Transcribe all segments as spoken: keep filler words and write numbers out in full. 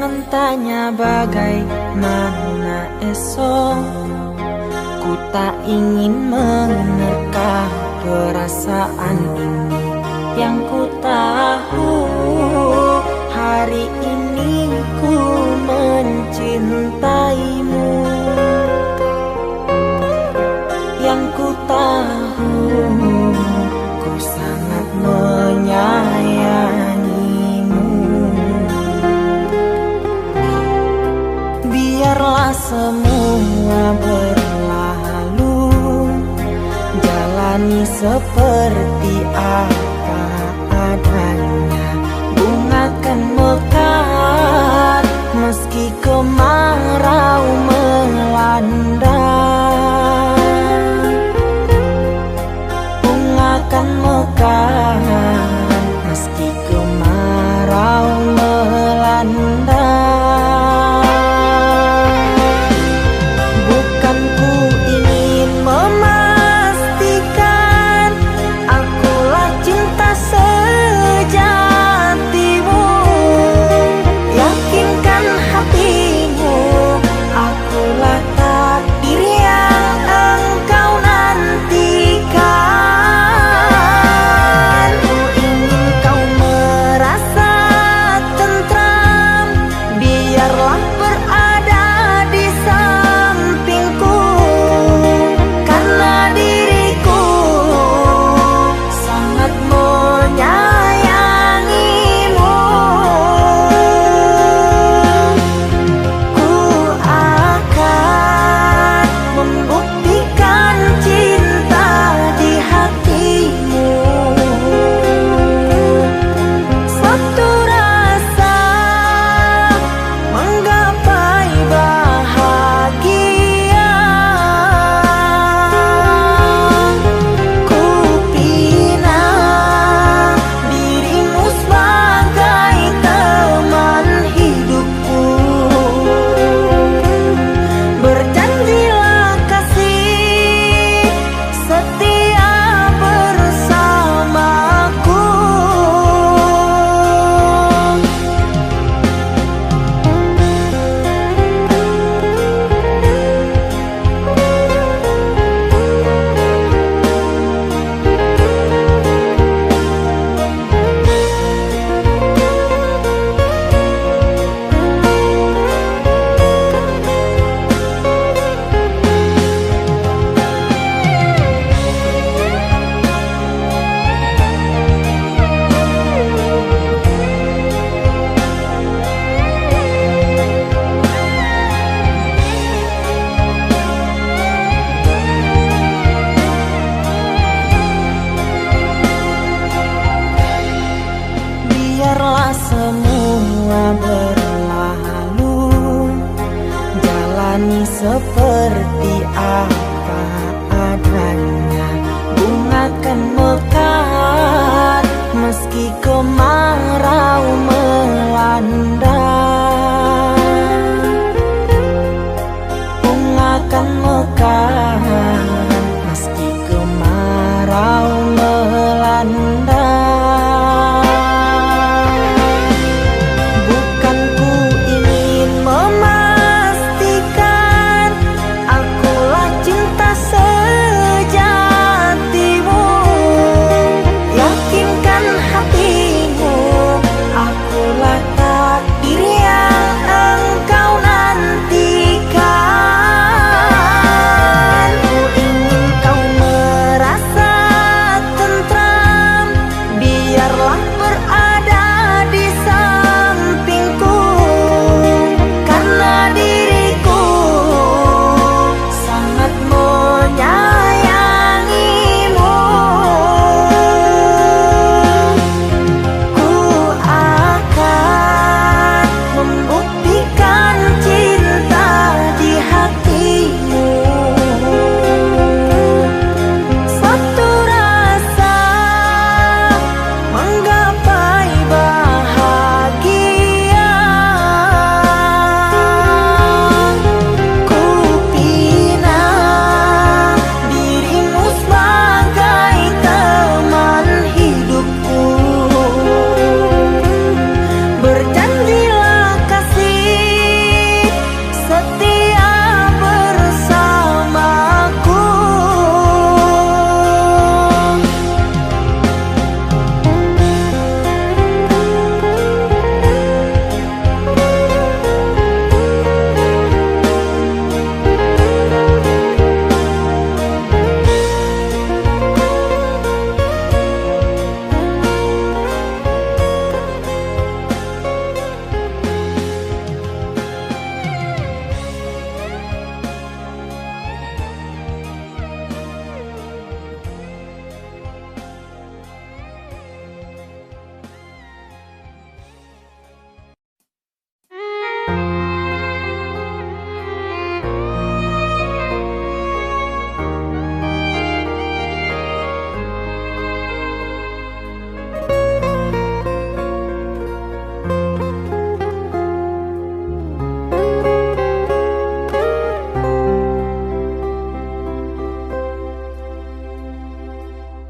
Entahnya bagaimana esok, ku tak ingin menerka perasaan ini. Yang ku tahu, hari ini ku mencintaimu. Yang ku tahu, ku sangat menyayangimu. Biarlah semua berlalu, jalani seperti apa adanya. Bunga kan mekar meski kemarau melanda. Bunga kan mekar meski kemarau melanda. Bukan ku ingin memastikan akulah cinta sejatimu. Yakinkan hatimu, akulah takdir yang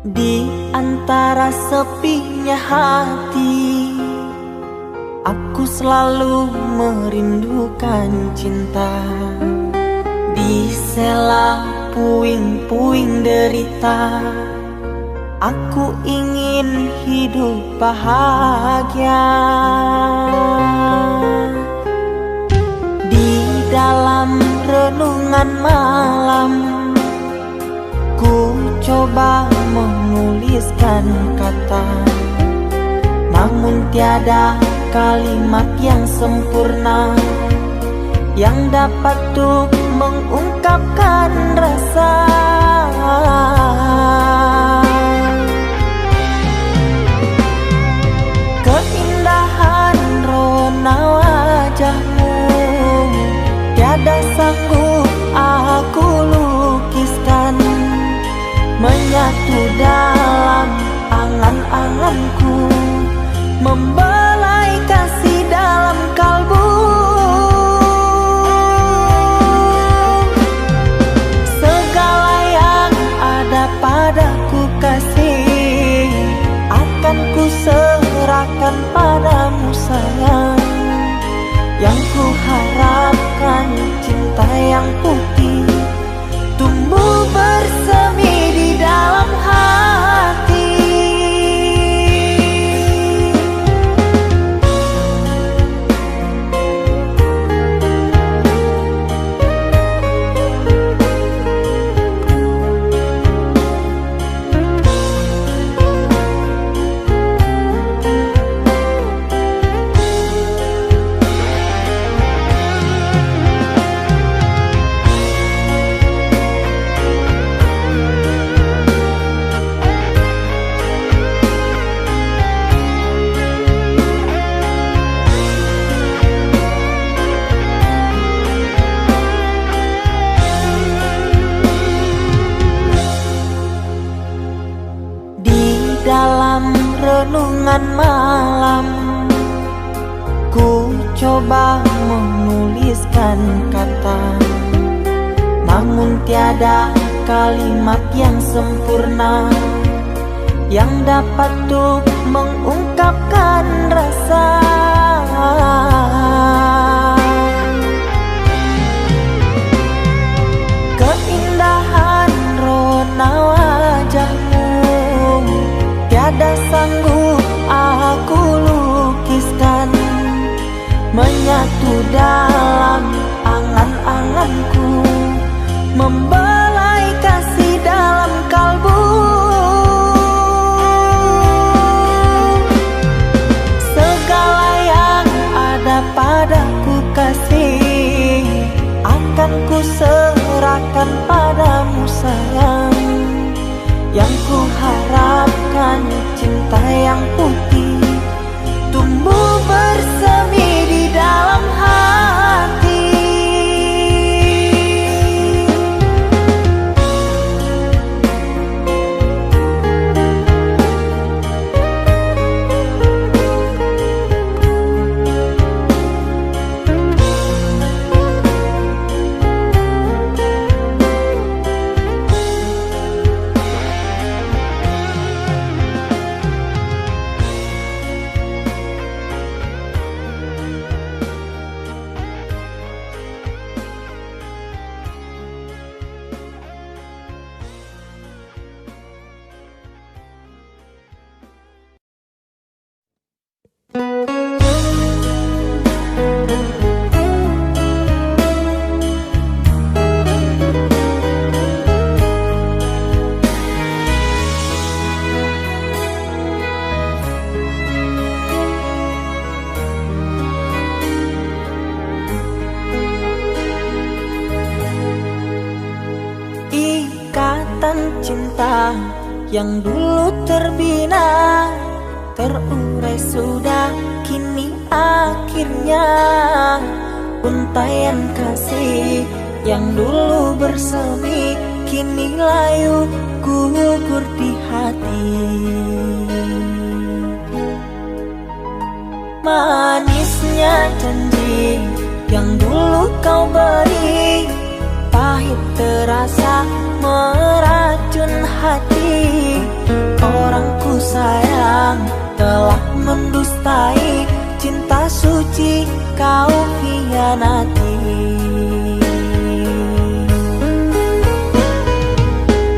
Di antara sepinya hati, aku selalu merindukan cinta. Di sela puing-puing derita, aku ingin hidup bahagia. Di dalam renungan malam, ku coba menuliskan kata, namun tiada kalimat yang sempurna yang dapat untuk mengungkapkan rasa. Keindahan rona wajahmu tiada sanggup aku lukiskan, menyatu dalam angan-anganku, membelai kasih dalam kalbu. Segala yang ada padaku kasih, akan ku serahkan padamu sayang. Yang ku harapkan cinta yang putih tumbuh bersemi di dalam hati. Di dalam renungan malam, ku coba menuliskan kata, namun tiada kalimat yang sempurna yang dapat untuk mengungkapkan rasa. Keindahan rona wajahmu tiada sanggup aku lukiskan, menyatu dalam angan-anganku, membelai kasih dalam kalbu. Segala yang ada padaku kasih, akan ku serahkan padamu sayang. Yang ku harapkan cinta yang putih tumbuh bersemi di dalam hati. Ikatan cinta yang dulu terbina, terurai sudah kini akhirnya. Untaian kasih yang dulu bersemi, kini layu gugur di hati. Manisnya janji yang dulu kau beri, pahit terasa meracun hati. kau hianati.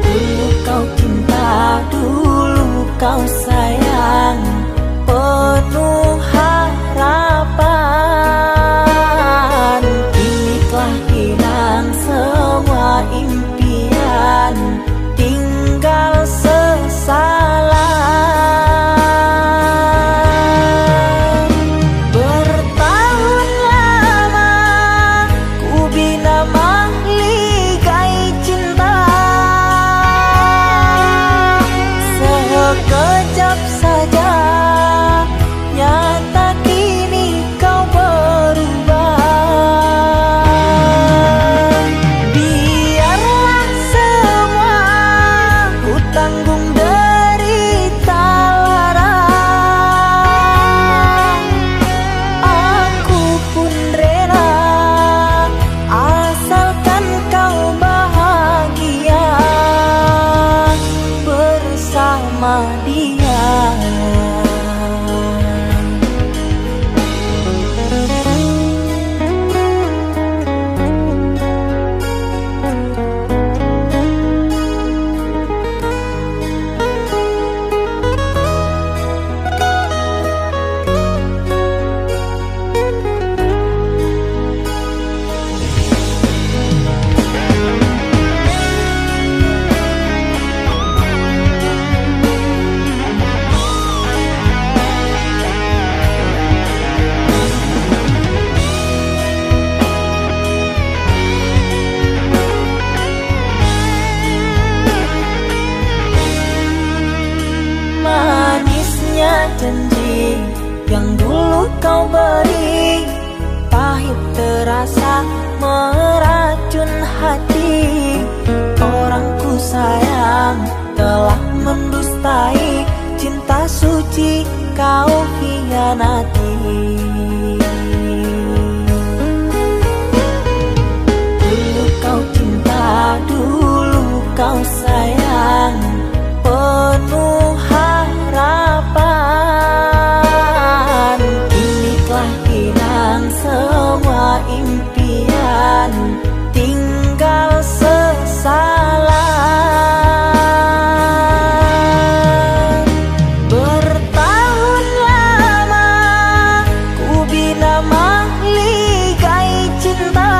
Dulu kau cinta, dulu kau sayang, penuh harapan. Kini telah hilang semua impian, tinggal sesalan. Bertahun lama ku bina mahligai cinta, sekejap saja nyata kini kau berubah. Biarlah semua ku tanggung derita lara, aku pun rela, asalkan kau bahagia bersama dia. Manisnya janji yang dulu kau beri, pahit terasa meracun hati. Orang ku sayang telah mendustai cinta suci, kau hianati. Dulu kau cinta, dulu kau sayang, penuh harapan. Kini telah hilang semua impian, tinggal sesalan. Bertahun lama ku bina mahligai cinta,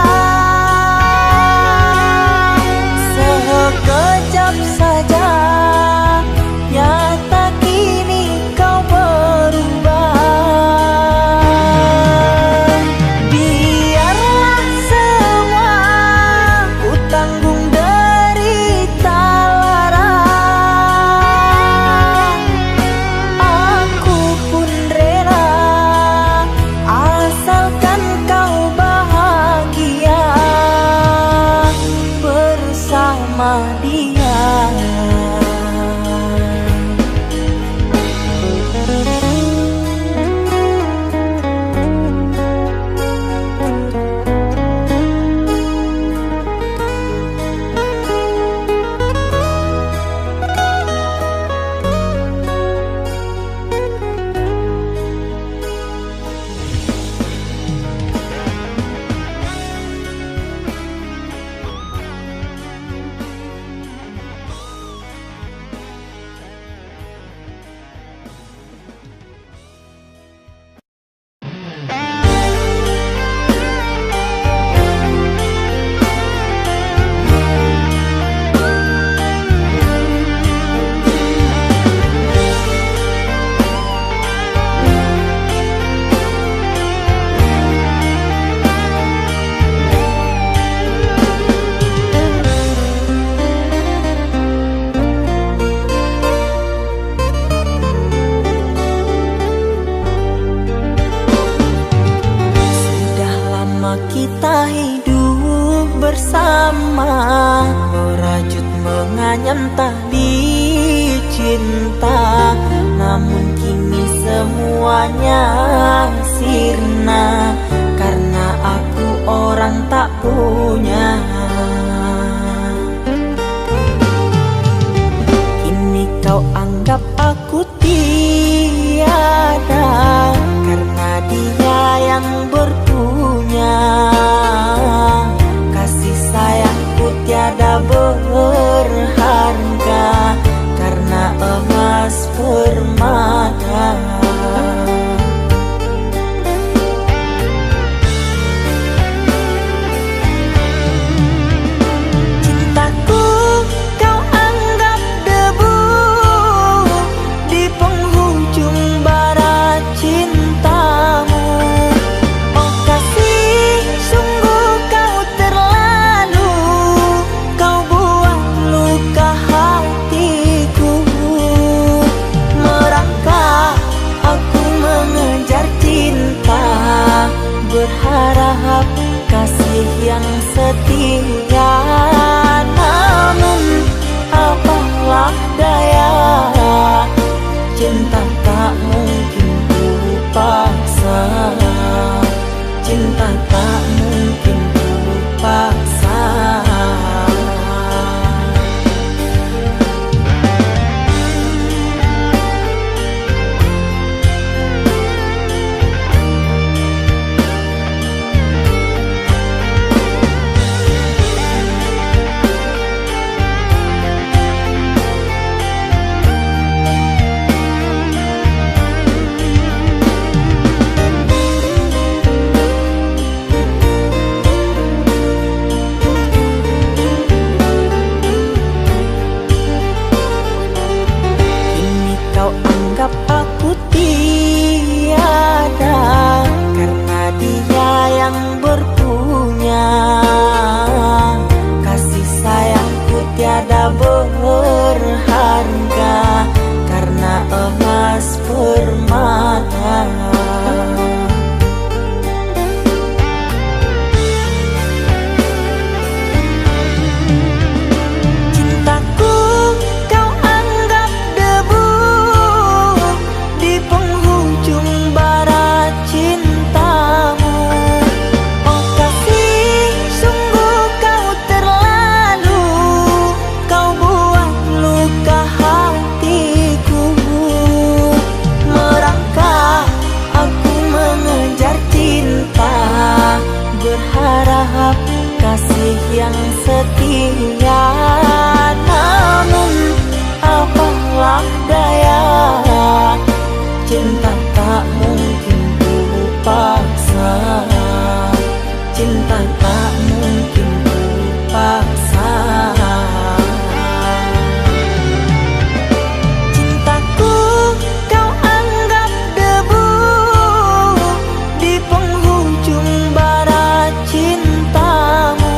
sekejap saja nyata kini kau berubah. Biarlah semua ku tanggung derita lara, aku pun rela, asalkan kau bahagia bersama dia. Sudah lama kita hidup bersama, merajut menganyam tali cinta. Namun kini semuanya sirna, karena aku orang tak punya. Kini kau anggap aku tiada, karena dia yang berpunya. permata. Cintaku kau anggap debu di penghujung bara cintamu. Oh kasih, sungguh kau terlalu, kau buat luka hatiku. Merangkak aku mengejar cinta, berharap kasih yang setia. Namun apalah daya, cinta tak mungkin ku paksa, cinta tak mungkin ku paksa. Kini kau anggap aku tiada karena dia yang berpunya. Kasih sayangku tiada berharga karena emas permata. Cintaku kau anggap debu di penghujung bara cintamu. Oh kasih, sungguh kau terlalu, kau buat luka hatiku. Merangkak aku mengejar cinta, berharap kasih yang setia. Namun apalah daya, cinta tak mungkin ku paksa, cinta tak mungkin ku paksa. Cintaku kau anggap debu di penghujung bara cintamu.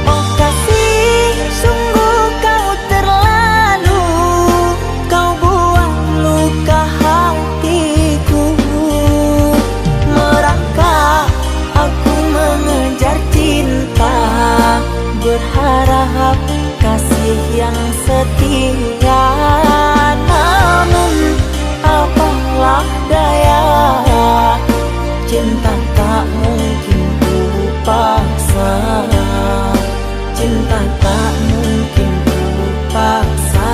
Oh kasih, sungguh kau terlalu, kau buat luka hatiku. Merangkak aku mengejar cinta, berharap kasih yang setia. Namun apalah daya, cinta tak mungkin ku paksa, cinta tak mungkin ku paksa.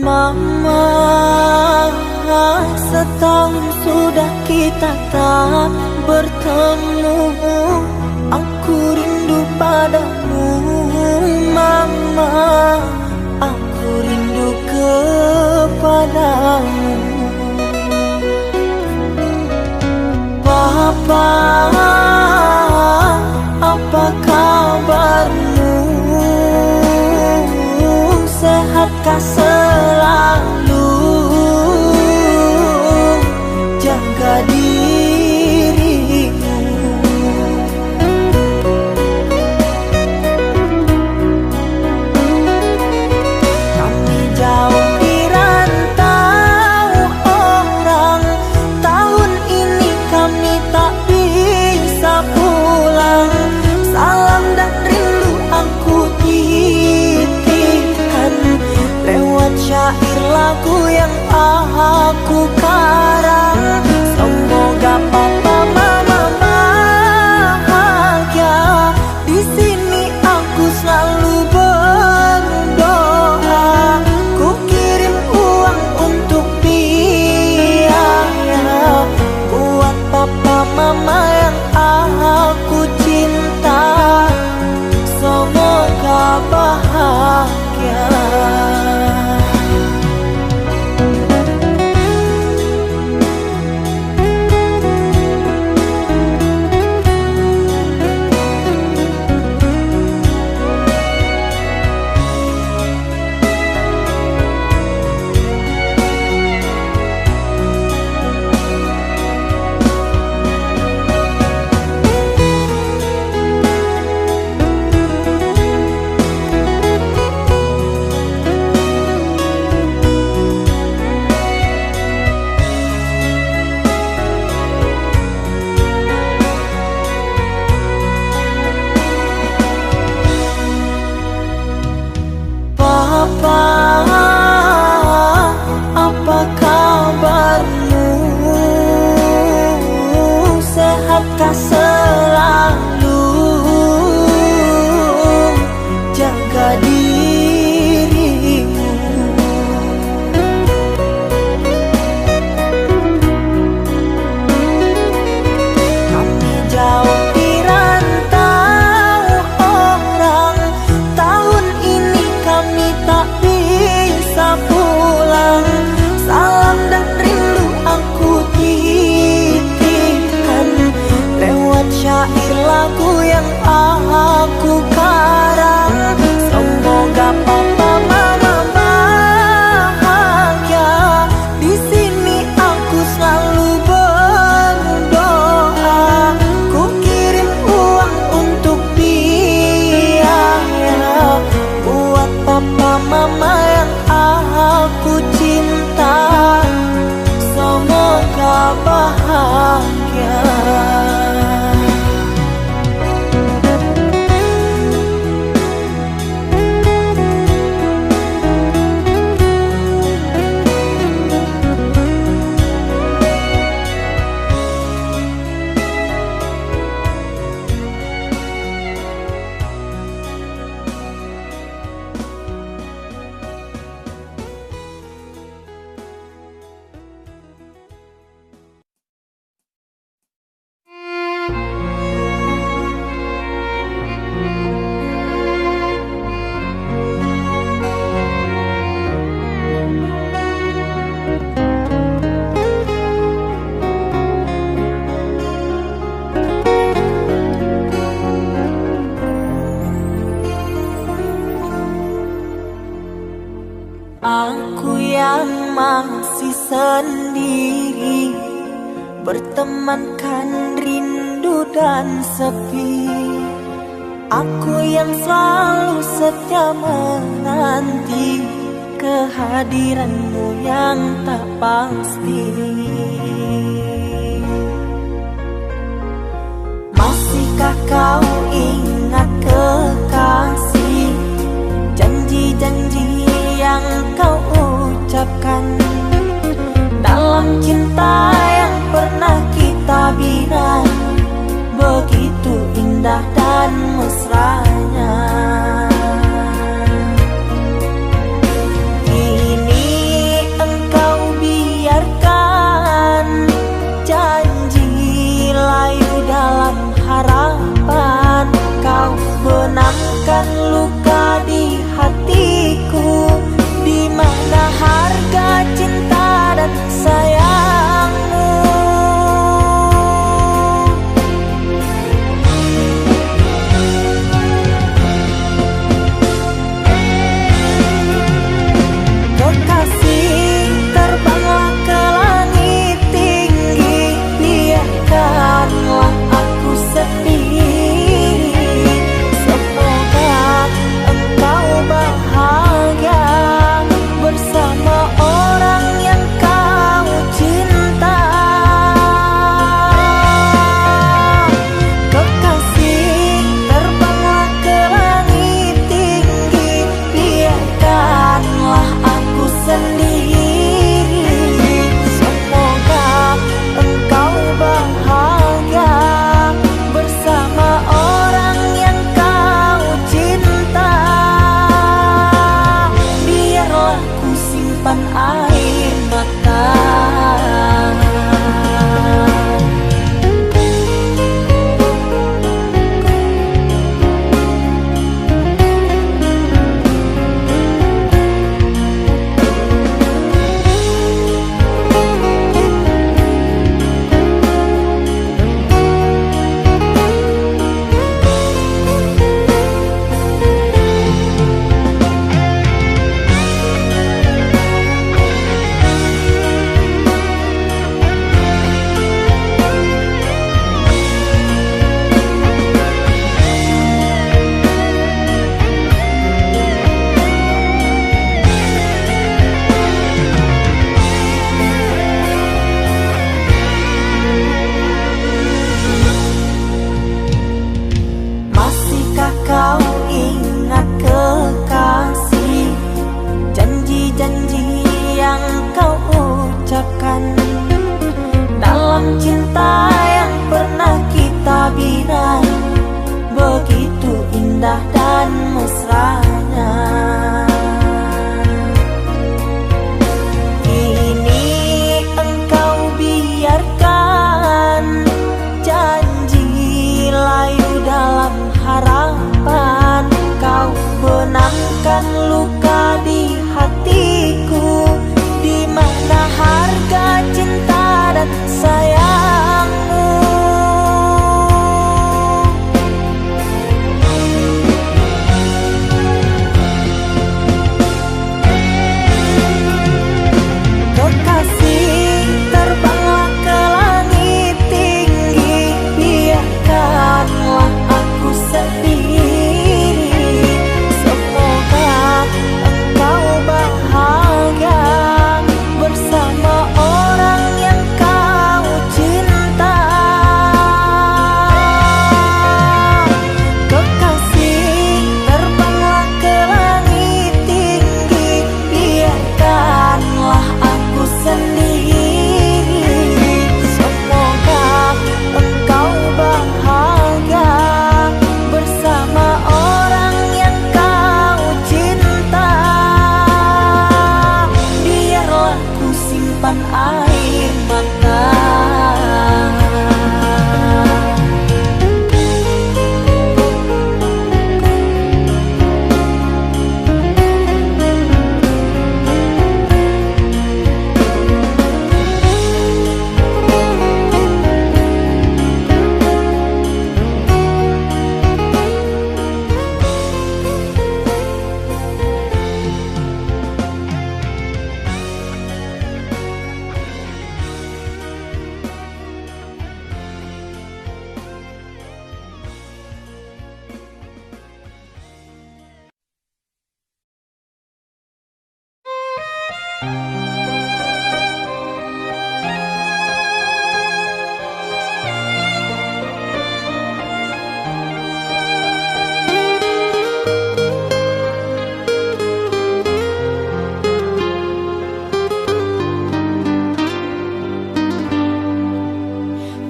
Mama, setahun sudah kita tak bertemu. Aku rindu padamu, Mama. Aku rindu kepadamu. Papa, apa kabarmu? Sehatkah selalu? Jangan Selalu jaga dirimu. Kami jauh di rantau orang, tahun ini kami tak bisa pulang. Salam dan rindu aku titipkan lewat syair lagu yang aku karang. Semoga papa mama bahagia. Di sini aku selalu berdoa. Ku kirim uang untuk biaya buat papa mama yang aku cinta. Semoga bahagia. Aku yang masih sendiri, bertemankan rindu dan sepi. Aku yang selalu setia menanti kehadiranmu yang tak pasti. Masihkah kau ingat, kekasih, janji-janji yang kau ucapkan dalam cinta yang pernah kita bina? Begitu indah dan mesranya. Kini engkau biarkan janji layu dalam harapan. Kau benamkan luka di hatiku, di mana harga cinta dan sayang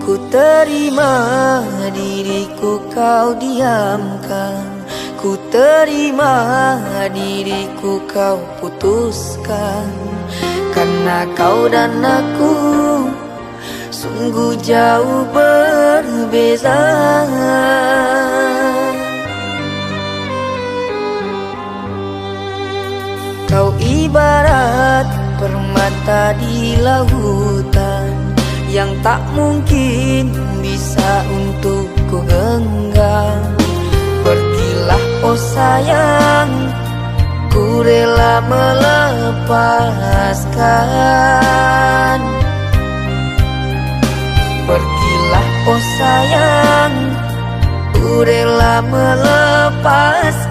Ku terima diriku kau diamkan, ku terima diriku kau putuskan, karena kau dan aku sungguh jauh berbeza. Kau ibarat permata di lautan yang tak mungkin bisa untuk ku genggam. Pergilah, oh sayang, ku rela melepaskan. Pergilah, oh sayang, ku rela melepaskan.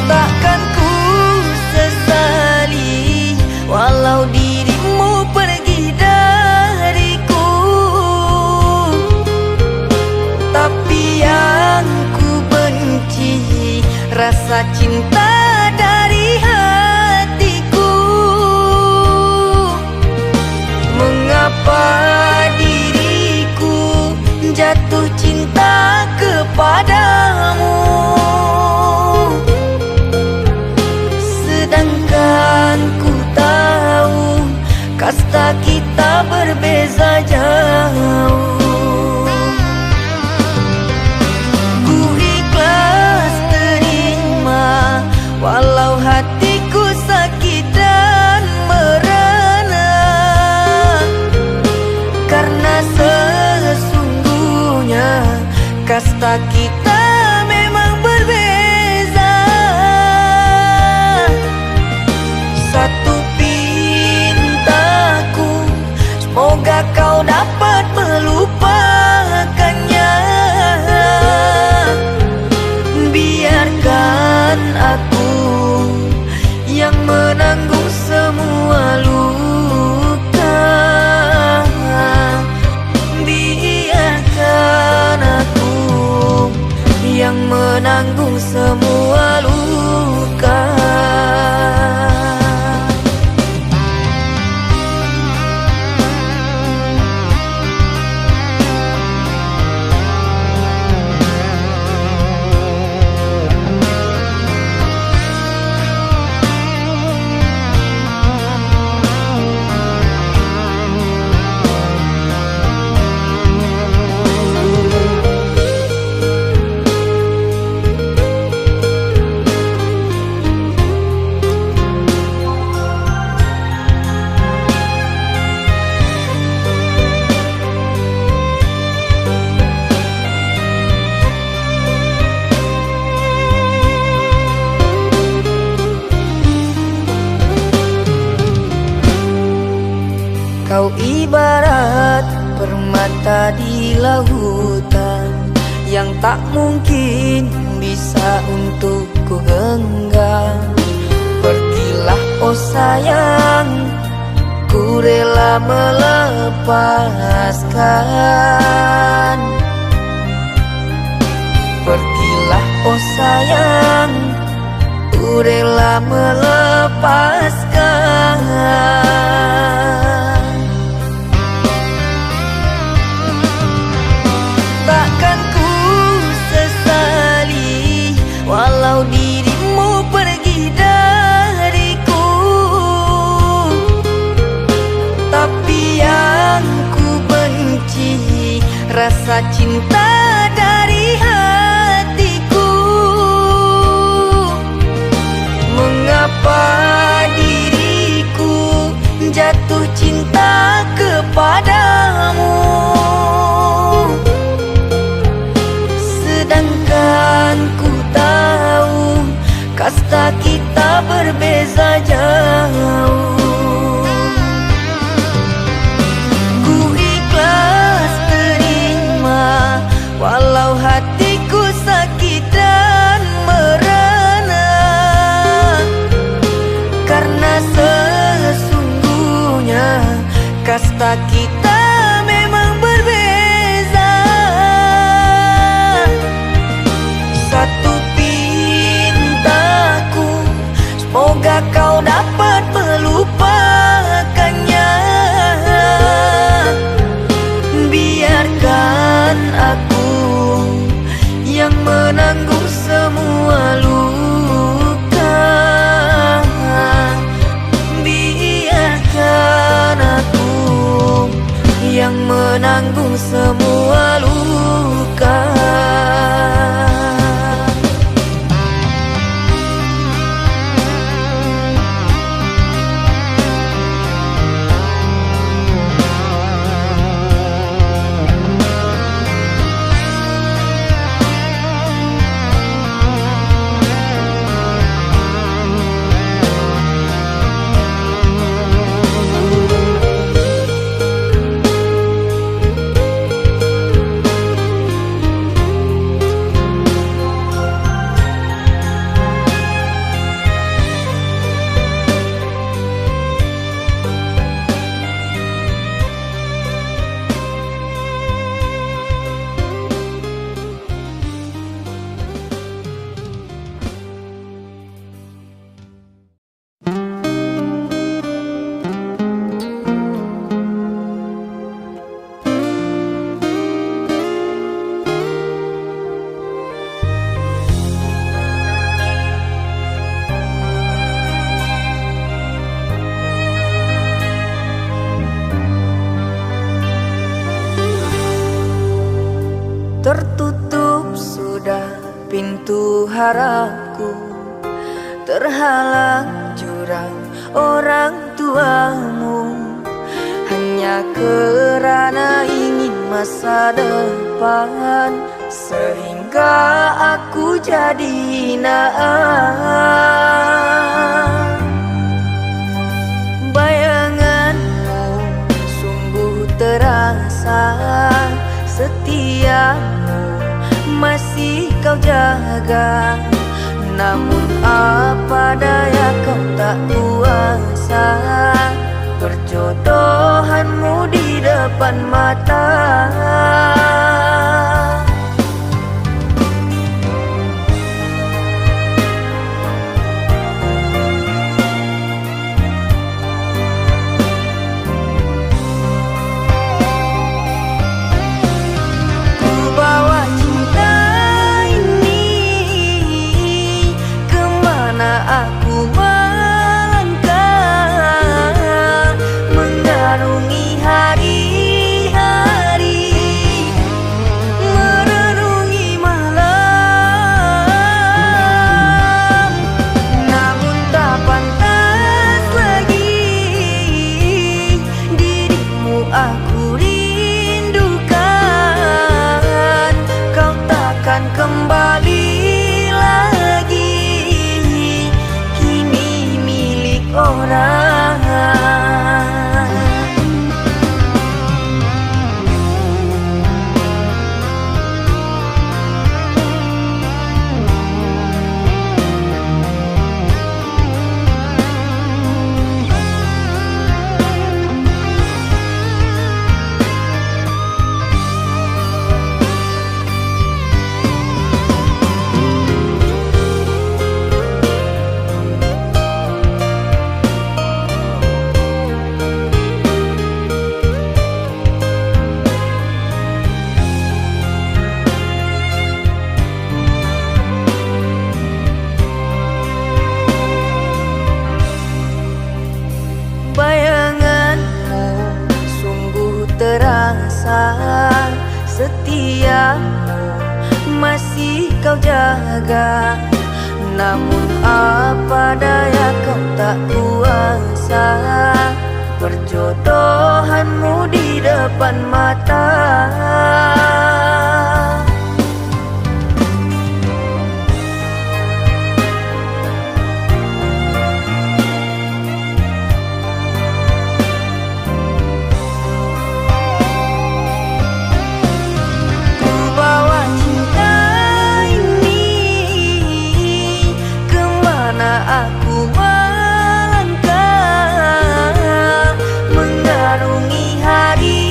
Takkan ku sesali, walau dirimu pergi dariku. Tapi yang ku benci, rasa cinta dari hatiku. Mengapa diriku jatuh cinta kepadamu, sedangkan ku tahu kasta kita berbeza jauh? Ku ikhlas terima, walau hatiku sakit dan merana, karena sesungguhnya kasta kita memang berbeza. Satu pintaku, semoga kau dapat melupakannya. Biarkan aku yang menanggung semua luka. Biarkan aku yang menanggung semua luka. Kau ibarat permata di lautan yang tak mungkin bisa untuk ku genggam. Pergilah, oh sayang, ku rela melepaskan. Pergilah, oh sayang, ku rela melepaskan. Takkan ku sesali, walau dirimu pergi dariku. Tapi yang ku benci, rasa cinta dari hatiku. Mengapa diriku jatuh cinta kepadamu, sedangkan ku tahu kasta kita berbeza jauh? Ku ikhlas terima, walau hatiku sakit dan merana, karena sesungguhnya kasta kita memang berbeza. Satu pintaku, semoga kau dapat harapku, terhalang jurang orang tuamu. Hanya kerana ingin masa depan, sehingga aku jadi hina. Bayanganmu sungguh terasa, setiamu masih kau jaga. Namun apa daya, kau tak kuasa, perjodohanmu di depan mata. Ku bawa cinta ini kemana aku melangkah, mengarungi hari-hari, merenungi malam. Namun tak pantas lagi dirimu aku rindukan. Kau takkan kembali lagi, kini milik orang. Bayanganmu sungguh terasa, setiamu masih kau jaga. Namun apa daya, kau tak kuasa, perjodohanmu di depan mata. Ku bawa cinta ini kemana aku melangkah, mengarungi hari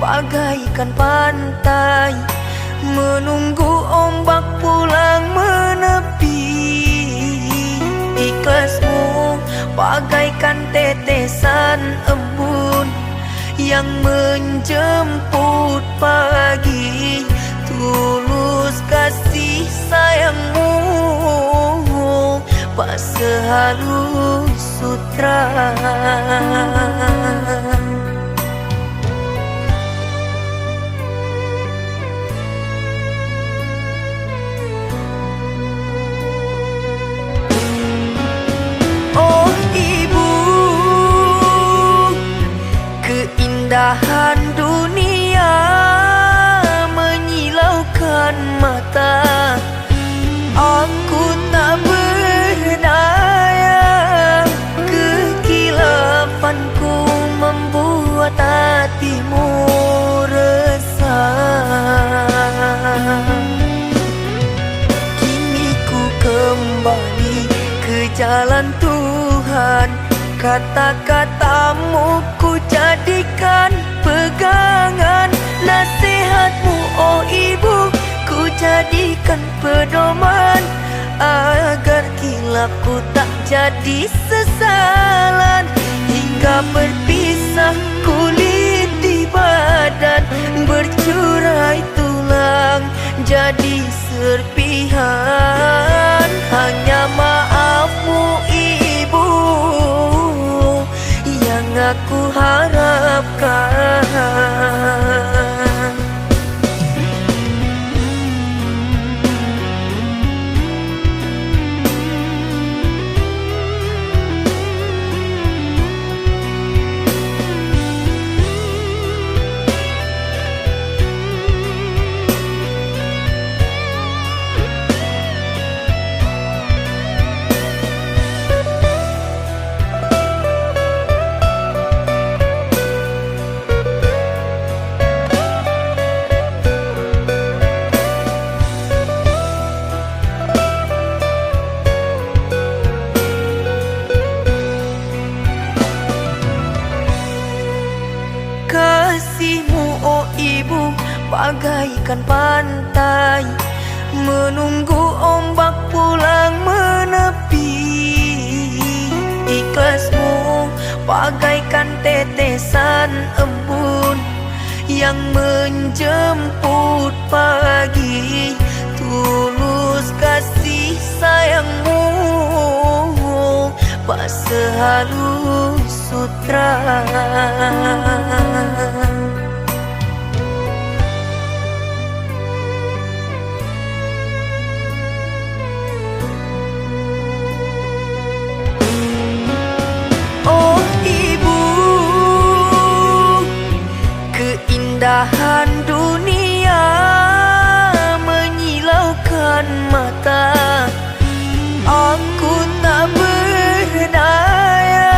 bagaikan pantai, menunggu ombak pulang menepi. Ikhlasmu bagaikan tetesan embun yang menjemput pagi. Tulus kasih sayangmu, bak sehalus sutra. Oh ibu, keindahan dunia menyilaukan mata. Aku tak berdaya, kekilafanku membuat hatimu resah. Kini ku kembali ke jalan Tuhan, kata-katamu ku jadikan pegangan, nasihatmu, oh ibu, ku jadikan pedoman, agar kilafku tak jadi sesalan. Hingga berpisah kulit di badan, bercurai tulang jadi serpihan. Hanya maafmu ibu yang aku harapkan. Kasihmu, oh ibu, bagaikan pantai, menunggu ombak pulang menepi. Ikhlasmu bagaikan tetesan embun yang menjemput pagi. Tulus kasih sayangmu, bak sehalus sutra. Oh ibu, keindahan dunia menyilaukan mata. Aku tak berdaya,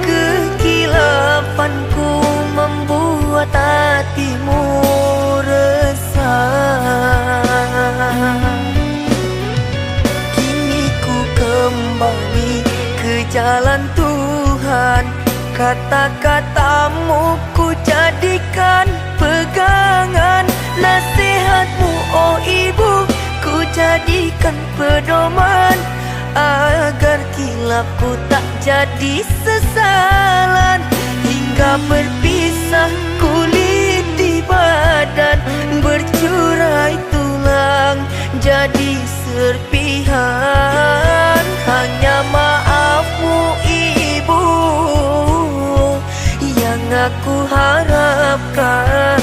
kekilafanku membuat hatimu resah. Kini ku kembali ke jalan Tuhan, kata-katamu ku jadikan pegangan, nasihatmu, oh ibu, ku jadikan pedoman, agar kilafku tak jadi sesalan. Hingga berpisah kulit di badan, bercurai tulang jadi serpihan. Hanya maafmu ibu yang aku harapkan.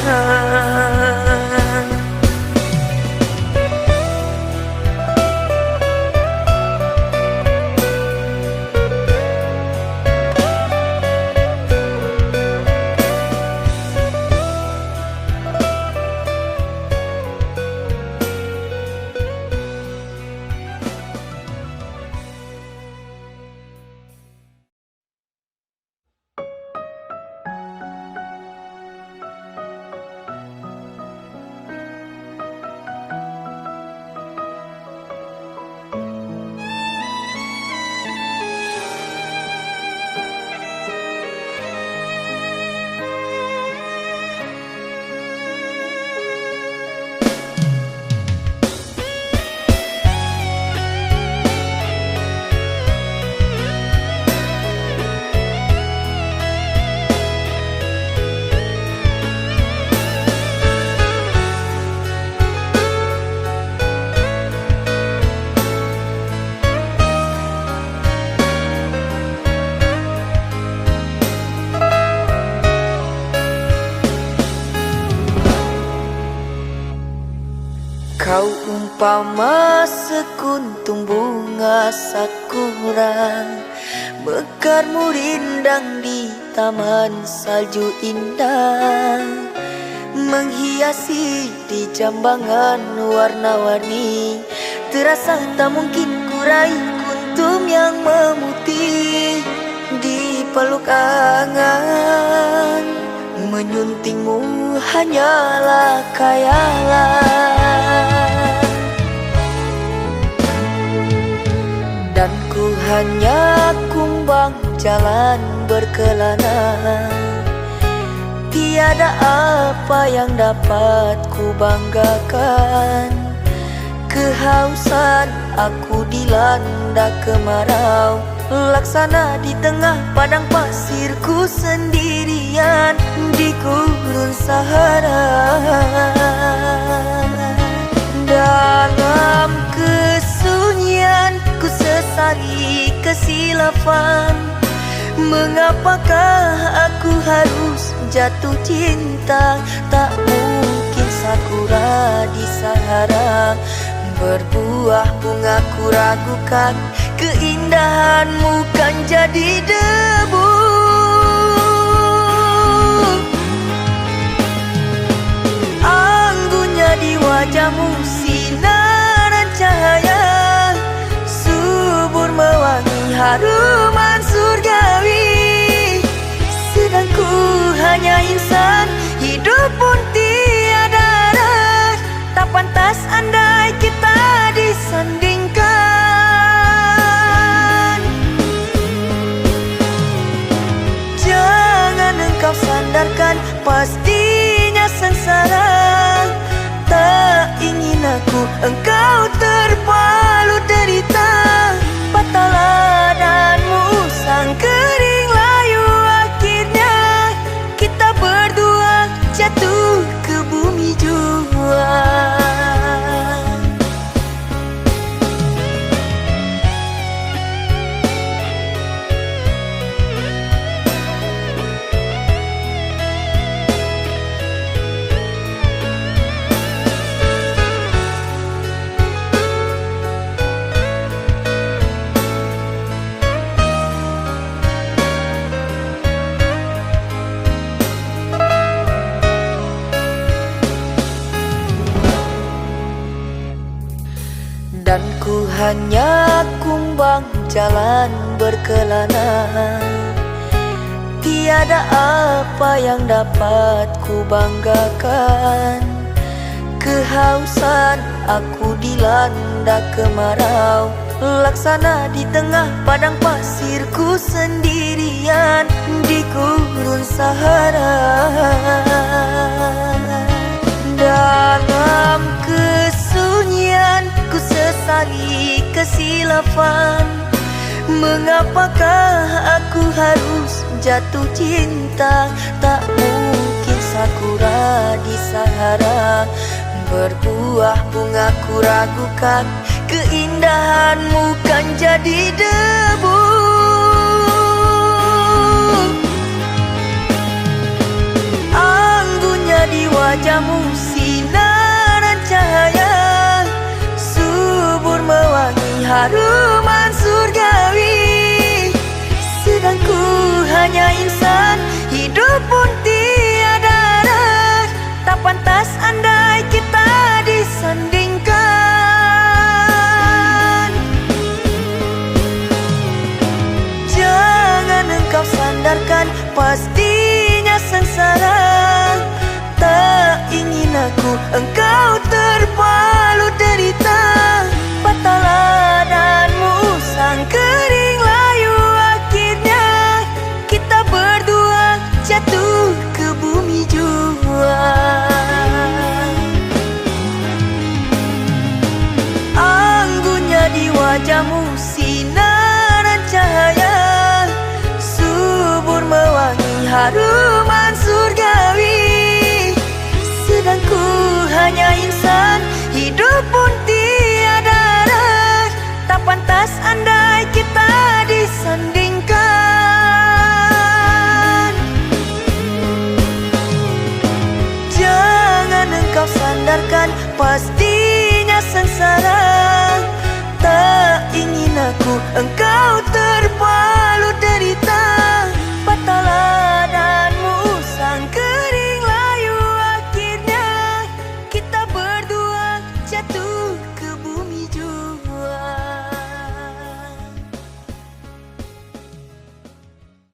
Pama sekuntum bunga sakura, mekar murindang di taman salju indah, menghiasi di jambangan warna-warni. Terasa tak mungkin ku raih kuntum yang memutih di peluk angan. Menyuntingmu hanyalah khayalan, dan ku hanya kumbang jalan berkelana. Tiada apa yang dapat ku banggakan. Kehausan aku dilanda kemarau, laksana di tengah padang pasir ku sendirian di gurun Sahara. Dalam kesunyian ku sesali kesilapan. Mengapakah aku harus jatuh cinta? Tak mungkin sakura di Sahara berbuah bunga, ku ragukan keindahanmu kan jadi debu. Anggunnya di wajahmu sinaran cahaya, subur mewangi haruman surgawi. Sedang ku hanya insan, hidup pun tiada arah. Tak pantas andai kita disandingkan. Jangan engkau sandarkan, pastinya sengsara. Tak ingin aku engkau terpalu derita. Patahlah danmu sang kering layu, akhirnya kita berdua jatuh ke bumi jua. Dan ku hanya kumbang jalan berkelana. Tiada apa yang dapat ku banggakan. Kehausan aku dilanda kemarau, laksana di tengah padang pasir ku sendirian di gurun Sahara. Dalam kesunyian ku sesali kesilapan. Mengapakah aku harus jatuh cinta? Tak mungkin sakura di Sahara berbuah bunga, ku ragukan keindahanmu kan jadi debu. Anggunnya di wajahmu sinaran cahaya, subur mewangi haruman surgawi. Sedang ku hanya insan, hidup pun tiada arah. Tak pantas andai kita disandingkan. Jangan engkau sandarkan, pastinya sengsara. Tak ingin aku engkau terpalu derita. Patahlah danmu sang kering layu, akhirnya kita berdua jatuh ke bumi jua. Anggunnya di wajahmu sinaran cahaya, subur mewangi haruman surgawi. Sedang ku hanya insan, hidup pun tiada arah. Tak pantas andai kita disandingkan. Jangan engkau sandarkan, pastinya sengsara. Engkau